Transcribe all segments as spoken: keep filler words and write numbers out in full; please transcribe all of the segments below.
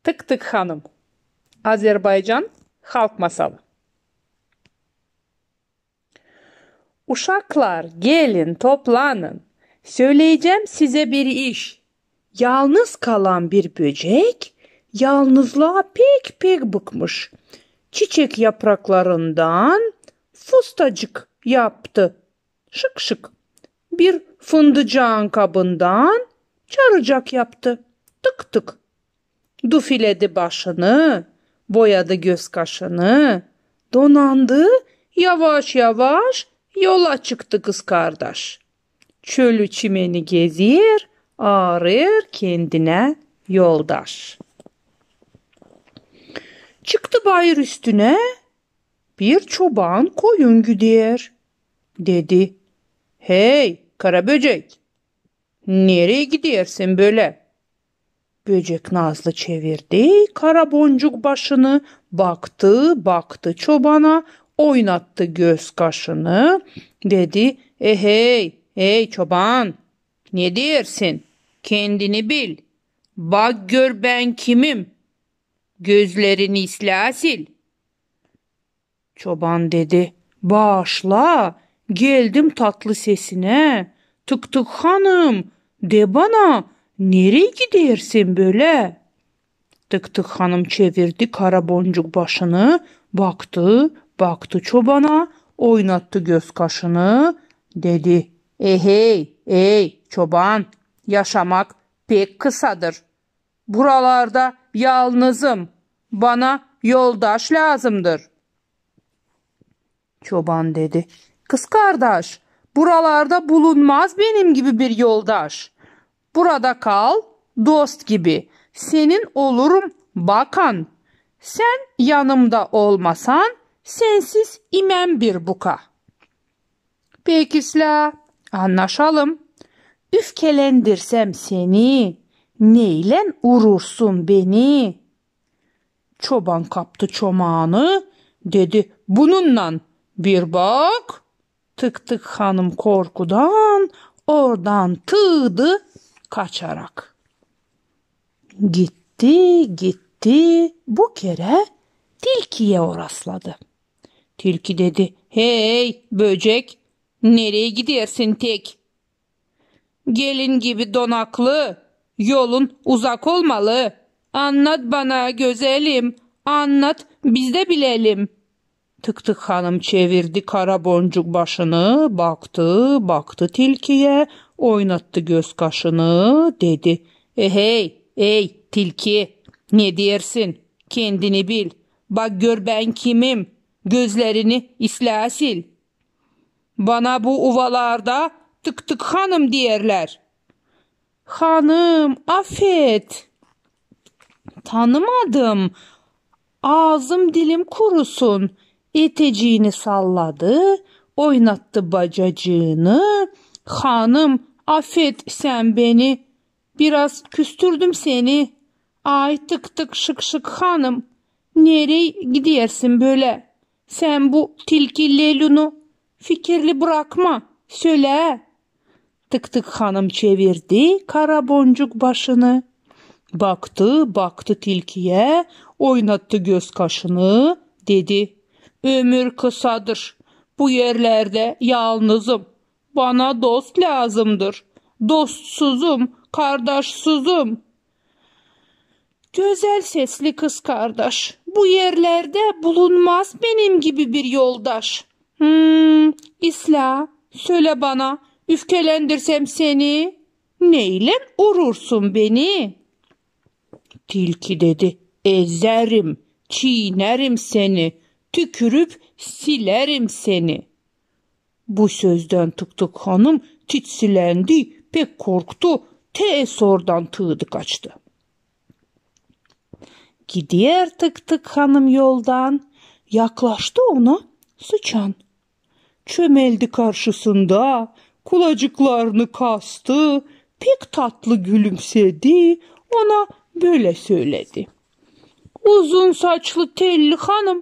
Tık-tık hanım. Azerbaycan halk masalı. Uşaklar, gelin, toplanın. Söleyecäm sizä bir iş. Yalnız kalan bir böcek yalnızlığa pek-pek bıkmış. Çiçek yapraklarından fustacık yaptı. Şık-şık. Bir fındıcan kabından çarıcak yaptı. Tık-tık. Dufiledi başını, boyadı göz-kaşını. Donandı, yavaş-yavaş yola çıktı kızkardaş. Çölü-çimeni gezer, arêêr kendinä yoldaş. Çıktı bayır üstünä, bir çoban koyun güder. Dedi: "Hey, kara böcek, nereyi gidersin bölä?" Böcek nazlı çevirdi kara boncuk başını, baktı, baktı çobana, oynattı göz-kaşını, dedi: "Ehey, ey çoban, ne dersin? Kendini bil. Bak gör, bän kimim. Gözlerini islää sil." Çoban dedi: "Baaşla, geldim tatlı sesinä. Tık-tık hanım, de bana, nereyi gidersin bölä?" Tık-tık hanım çevirdi kara boncuk başını, baktı, baktı çobana, oynattı göz-kaşını, dedi: "Ehey, ey çoban, yaşamak pek kısadır. Buralarda yalnızım, bana yoldaş lääzımdır." Çoban dedi: "Kızkardaş, buralarda bulunmaz benim gibi bir yoldaş. Burada kal, dost gibi, senin olurum bakan. Sän yanımda olmasan, sensiz imem bir buka." "Pek islää, annaşalım. Üfkelendirsem seni, neylän urursun beni?" Çoban kaptı çomaanı, dedi: "Bununnan bir bak!" Tık-tık hanım korkudan oradan tıydı kaçarak. Gitti, gitti, bu kerä tilkiyä orasladı. Tilki dedi: "Hey, böcek, nereyi gidersin tek? Gelin gibi donaklı, yolun uzak olmalı. Annat bana, gözelim, annat, biz dä bilelim." Tık-tık hanım çevirdi kara boncuk başını, baktı, baktı tilkiyä, oynattı göz-kaşını, dedi: "Ehey, ey tilki, ne dersin? Kendini bil. Bak gör, bän kimim. Gözlerini islää sil. Bana bu uvalarda Tık-tık hanım deyerlär." "Hanım, afet, tanımadım. Aazım, dilim kurusun." Eteciini salladı, oynattı bacacıını. "Hanım, afet sän beni. Biraz küstürdüm seni." "Ay, tık-tık şık-şık hanım, nereyi gidersin bölä? Sän bu tilki Lelunu fikirli brakma, sölä." Tık-tık hanım çevirdi kara boncuk başını. Baktı, baktı tilkiyä, oynattı göz-kaşını, dedi: "Ömür kısadır. Bu erlerdä yalnızım. Bana dost lääzımdır. Dostsuzum, kardaşsızım." "Gözäl sesli kızkardaş, bu erlerdä bulunmaz benim gibi bir yoldaş. Hmm, islää, sölä bana, üfkelendirsem seni, neylän urursun beni?" Tilki dedi: "Ezerim, çiynärim seni, tükürüp silerim seni." Bu sözdän Tık-tık hanım titsilendi, pek korktu, tes oradan tıydı kaçtı. Gider Tık-tık hanım yoldan, yaklaştı ona sıçan. Çömeldi karşısında, kulacıklarını kastı, pek tatlı gülümsedi, ona bölä söledi: "Uzun saçlı telli hanım,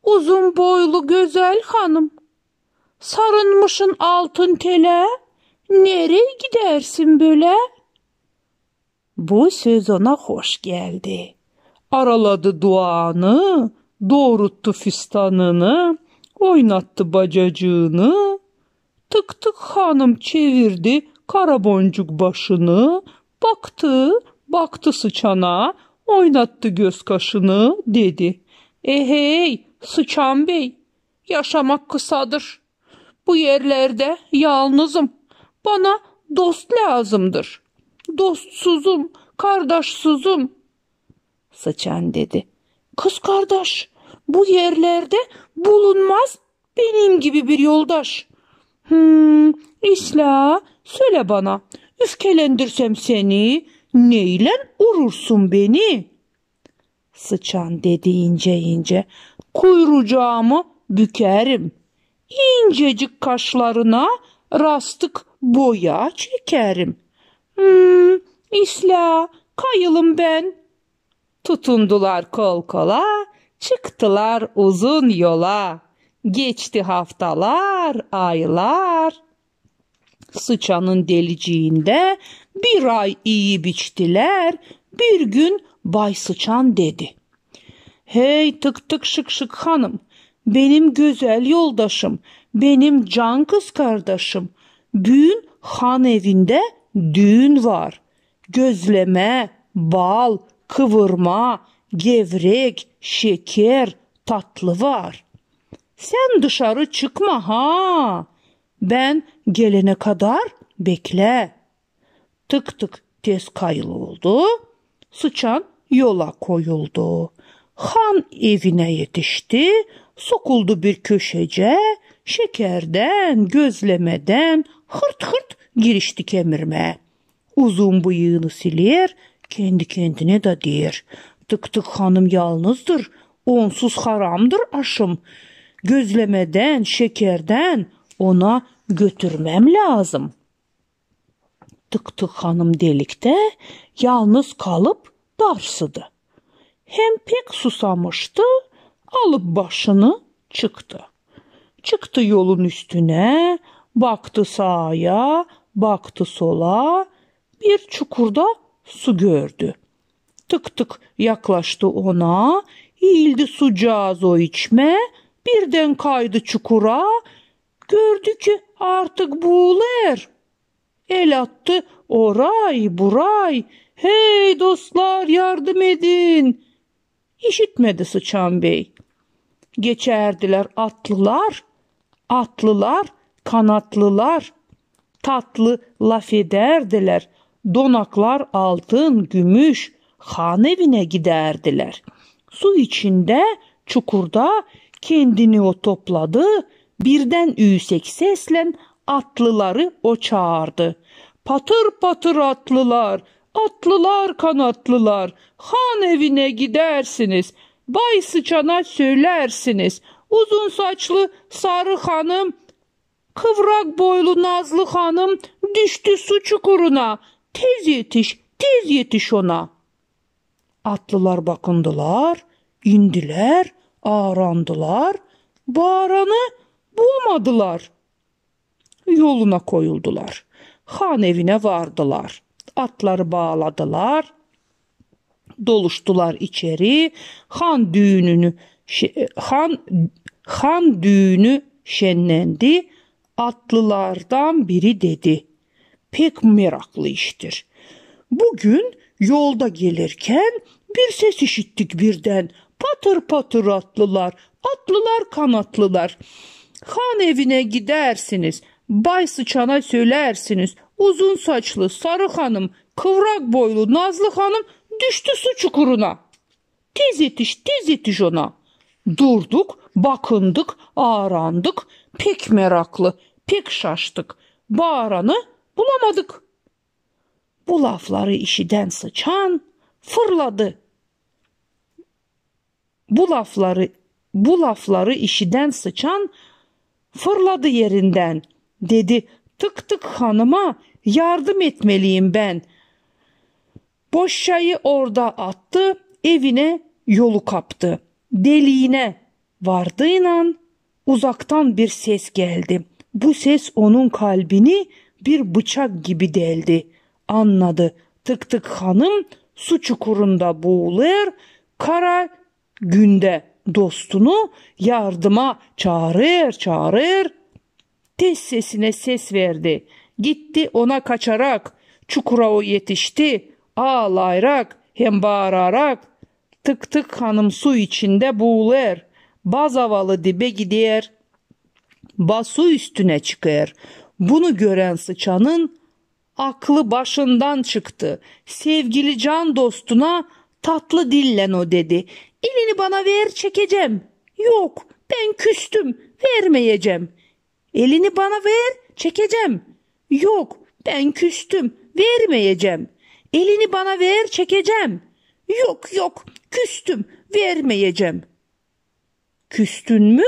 uzun boylu gözäl hanım, sarılmışın altın telä, nereyi gidersin bölä?" Bu söz ona hoş geldi. Araladı duanı, dooruttu fistanını, oynattı bacacıını. Tık-tık hanım çevirdi karaboncuk başını, baktı, baktı sıçana, oynattı gözkaşını, dedi: "Ehey, sıçan bey, yaşamak kısadır. Bu erlerdä yalnızım. Bana dost lääzımdır. Dostsuzum, kardaşsızım." Sıçan dedi: "Kızkardaş, bu erlerdä bulunmaz benim gibi bir yoldaş. Hmm, islää, sölä bana, üfkelendirsem seni, neylän urursun beni?" Sıçan dedi incä-incä: "Kuyrucaamı bükärim, incecik kaşlarına rastık boya çekärim. Hmm, islää, kayılım bän." Tutundular kol-kola, çıktılar uzun yola. Geçti haftalar, aylar. Sıçanın deliciindä bir ay iyip-içtilär. Bir gün bay sıçan dedi: "Hey, tık-tık şık-şık hanım, benim gözäl yoldaşım, benim can kızkardaşım, büün han evindä düün var. Gözlemä, bal, kıvırma, gevrek, şeker, tatlı var. Sän dışarı çıkma ha. Bän gelenä kadar beklä." Tık-tık tez kayıl oldu. Sıçan yola koyuldu. Han evinä etişti, sokuldu bir köşecä, şekerdän, gözlemedän hırt-hırt girişti kemirmää. Uzun bıyıını siler, kendi-kendinä dä deer: "Tık-tık hanım yalnızdır, onsuz haramdır aşım. Gözlemedän, şekerdän ona götürmem lääzım." Tık-tık hanım deliktä yalnız kalıp darsıdı. Hem pek susamıştı, alıp başını çıktı. Çıktı yolun üstünä, baktı saaya, baktı sola, bir çukurda su gördü. Tık-tık yaklaştı ona, iildi sucaaz o içmää, birdän kaydı çukura, gördü ki, artık buulêr. El attı oray, buray: "Hey, dostlar, yardım edin!" İşitmedi sıçan bey. Geçärdilär atlılar, atlılar, kanatlılar. Tatlı lafedärdilär, donaklar altın, gümüş, han evinä gidärdilär. Su içindä, çukurda kendini o topladı, birdän üüsek seslän atlıları o çaardı: "Patır-patır atlılar, atlılar, kanatlılar, han evinä gidärsiniz, bay sıçana sölärsiniz: uzun saçlı sarı hanım, kıvrak boylu nazlı hanım düştü su çukuruna, tez etiş, tez etiş ona." Atlılar bakındılar, indilär, aarandılar, baaranı bulamadılar. Yoluna koyuldular. Han evinä vardılar. Atları baaladılar. Doluştular içeri. Han düününü şe-, han, han düünü şennendi. Atlılardan biri dedi: "Pek meraklı iştir. Büün yolda gelirkän bir ses işittik birdän: patır-patır atlılar, atlılar, kanatlılar. Han evinä gidärsiniz, bay sıçana sölärsiniz: uzun saçlı sarı hanım, kıvrak boylu nazlı hanım düştü su çukuruna. Tez etiş, tez etiş ona." Durduk, bakındık, aarandık, pek meraklı, pek şaştık. Baaranı bulamadık. Bu lafları işidän sıçan fırladı. Bu lafları, bu lafları işidän sıçan fırladı erindän. Dedi: "Tık-tık hanıma yardım etmeliyim bän." Boşçayı orada attı, evinä yolu kaptı. Deliinä vardıynan uzaktan bir ses geldi. Bu ses onun kalbini bir bıçak gibi deldi. Annadı: Tık-Tık hanım su çukurunda buulêr, kara gündä dostunu yardıma çaarêr, çaarêr. Tez sesinä ses verdi. Gitti ona kaçarak, çukura o etişti, aalayrak hem baararak. Tık-Tık hanım su içindä buulêr, ba zavalı dibä gider, ba su üstünä çıkêr. Bunu görän sıçanın aklı başından çıktı. Sevgili can dostuna tatlı dillän o dedi: "Elini bana ver, çekecäm." "Yok, bän küstüm, vermeyecäm." "Elini bana ver, çekecäm." "Yok, bän küstüm, vermeyecäm." "Elini bana ver, çekecäm." "Yok, yok, küstüm, vermeyecäm." "Küstün mü?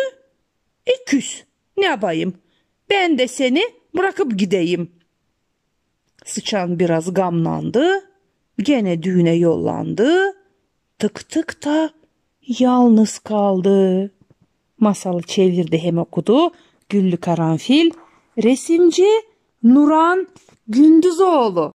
E, küs. Ne yapayım? Bän dä seni brakıp gideyim." Sıçan biraz gamlandı, genä düüne yollandı. Tık-Tık da yalnız kaldı. Masalı çevirdi hem okudu Güllü Karanfil, resimci Nuran Gündüzoğlu.